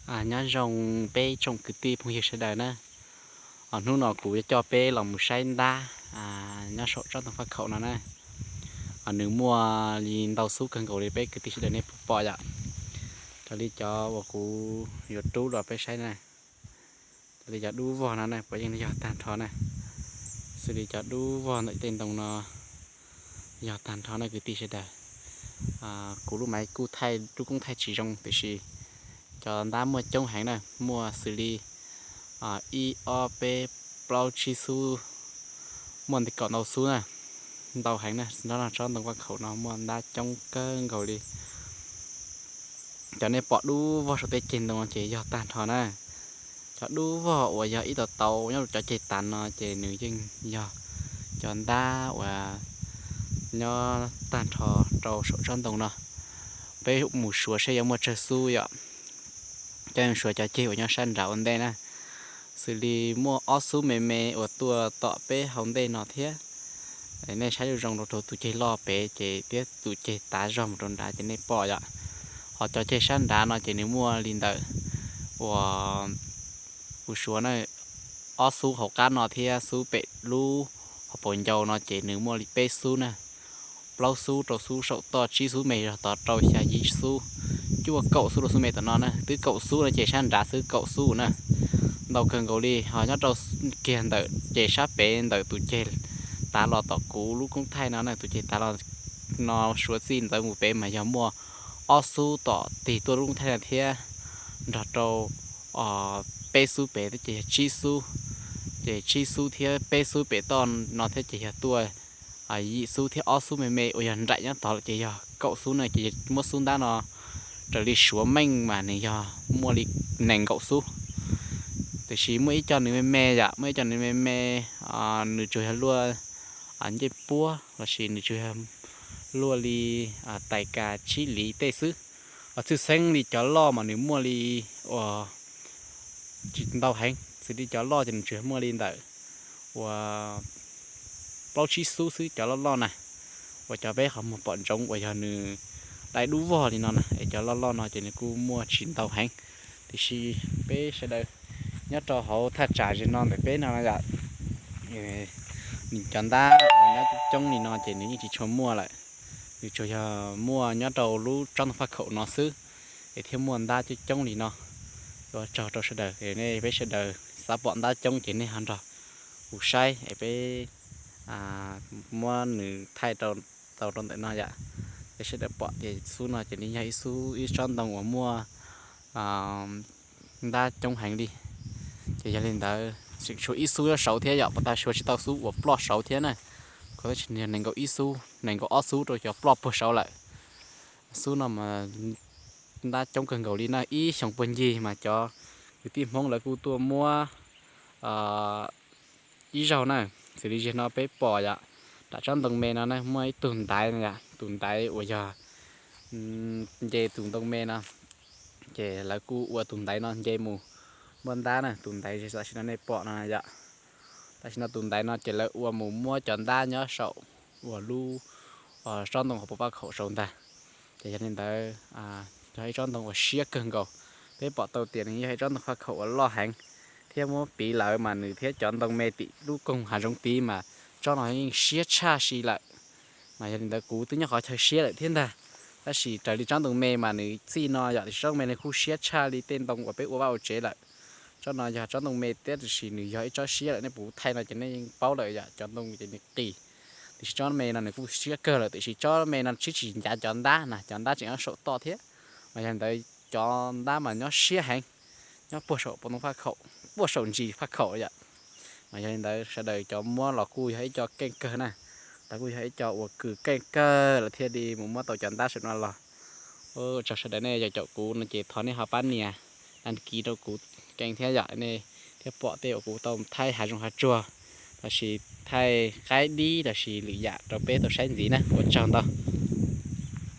Nyob zoo peb tsoom kwv tij phooj ywg sawv daws na. Hnub no kuv yuav coj peb los mus saib ntab nyob saum tsob ntoo faj khaum no na. Nws muaj li ntau xub kawg nkaus li peb kwv tij sawv daws nej puas pom yom. Raws li cov uas kuv yuav rub los peb saib na, raws li cov dub vog no na puav yeej yog tag nrho na. Xws li cov dub vog ntawm tej ntoo no yog tag nrho na kwv tij sawv daws. Kuv lub maiv kuj thaij lub koob thaij tsis zoo tiam sis cov ntab muaj coob heev na, muaj xws li ib ob peb plaub tsib xub, muaj nti kaum ntau xub na, ntau heev na. Nyob no tsob ntoo faj khaum no muaj ntab coob kawg nkaus li. Cov nej pom dub vog saum tej ceg ntoo no ces yog tag nrho na. Cov dub vog uas yog ib tau tau nyob rau cov ceg tav no ces nws yeej yog cov ntab uas nyob tag nrho rau saum tsob ntoo no. Peb mus suav seb yuav muaj tsawg xub yom. Coj suav cov ceg uas nyob sab nrad ua ntej na, xws li muaj ob xub me me uas tuaj tom peb hauv ntej no thiab. Nej saib zoo zoo rau tus ceg loj pem ces thiab tus ceg tav zog mus rau nrad ces nej pom yom. Ho cov ceg sab nrad no ces nws muaj li ntawm uas kuv suav na, ob xub hauv qab no thiab xub pem lub hauv paus ncau no ces nws muaj li peb xub na. Plaub xub rau xub saum toj, tsib xub me rau tod, rau xya yim xub, cuaj kaum xub rau xub me tom no na. Twb kaum xub no ces sab nrad xwb kaum xub na. Ntau kawg nkaus li. Ho nyob rau kiag ntawm ces sab pem ntawm tus ceg tav los tom kuv lub koob thaij no na, tus ceg tav los no suav txij ntawd mus pem mas yog muaj ob xub tom tig tuaj lub koob thaij no thiab, nrog rau peb xub pem ces yog tsib xub. Ces tsib xub thiab peb xub pem toj no thiab ces yog tuaj yim xub thiab ob xub me me uas yog nraim nyob tod lawm ces yog kaum xub na. Ces muab xub ntab no raws li suav meej mas nws yog muaj li nees nkaum xub. Tiam sis muaj ib co nws me me yom, muaj ib co nws me me, nws tsuas yog luaj ncej puab lossis nws tsuas yog luaj li tais kas tsib liv tej xwb. Txhwj xeeb li cov loj mas nws muaj li uas tsis ntau heev, xws li cov loj ces nws tsuas muaj li ntawm uas plaub tsib xub xwb cov loj loj na. Uas cov peb qhov muag pom ntsoov uas yog nws dai dub vog li no na, es cov loj loj no ces nws kuj muaj tsis ntau heev. Tiam sis peb sawv daws nyob rau hauv thaj tsam ze no ntawm peb no yom, nws cov ntab uas nyob coob coob li no ces nws yeej tsis tshua muaj lawm. Nws tsuas yog muaj nyob rau lub tsob ntoo faj khaum no xwb, es thiaj muaj ntab coob coob li no. Ua tsaug rau sawv daws, nej peb sawv daws xav pom ntab coob ces nej ho nrog kuv saib es peb muab nws thaij tau rau ntawm no yom. Peb sawv daws pom tias xub no ces nws yog ib xub, ib tsob ntoo uas muaj ntab coob heev li. Ces yog li ntawd tseem tshuav ib xub nyob saud thiab yom, puas tag suav tsis tau xub uas ploj saud thiab na. Kuv tab sis yog nees nkaum ib xub, nees nkaum ob xub rau cov ploj puag saud lawm. Xub no mas ntab coob kawg nkaus li na, ib xyoos puag ncig mas cov kwv tij Hmoob lawv kuj tuaj muab ib zaug na. Xws li zaum no peb pom yom, nram tsob ntoo me no na muaj ib tug ntaiv no yom, tus ntaiv uas yog nce tus ntoo me no, ces lawv kuj ua tus ntaiv no nce mus muab ntab na. Tus ntaiv tam sim no nej pom no yom, tam sim no tus ntaiv no ces lawv ua mus muab cov ntab nyob saum uas lub tsob ntoo hauv paus faj khaum saud ntag. Ces yog li ntawd yog ib tsob ntoo uas siab kawg nkaus. Peb pom tau tias nws yog ib tsob ntoo faj khaum uas loj heev, thiab muab piv lawm mas nws thiab cov ntoo me tim lub koog hav zoov tid mas tsob no yeej siab tshaj si lawm. Mas yog li ntawd kuv twb nyob qhov chaw siab lawm thiab ntag. Tab sis raws li tsob ntoo me mas nws txij no yom, tiam sis tsob ntoo me nws kuj siab tshaj li tej ntoo uas peb ua vaj ua tsev lawm. Tsob no yog tsob ntoo me thiab tiam sis nws yog ib tsob siab lawm, nej puas thaij no ces nej yeej paub lawm yom, cov ntoo ces nws qis. Tiam sis tsob me no nws kuj siab kawg lawm, tiam sis tsob me no sib tsis ncav cov ntab na, cov ntab tseem nyob saum toj thiab. Mas yog li ntawd cov ntab mas nyob siab heev, nyob puag saum paus ntoo faj khaum, puag saum ntsis faj khaum yom. Mas yog li ntawd sawv daws cov muab los kuj yog ib co keej kawg na, los kuj yog ib co uas kws keej kawg lawm thiaj li mus muab tau cov ntab saum no los. Tsaug sawv daws nej yog caum kuv no ces thov nej ho pab nias đăng ký rau kuv keej thiab yom, nej thiaj pom tej uas kuv tau thaij hav zoov hav tsuag, lossis thaij qaib dib lossis lwm yam rau peb tau saib ntxiv na. Ua tsaug ntau.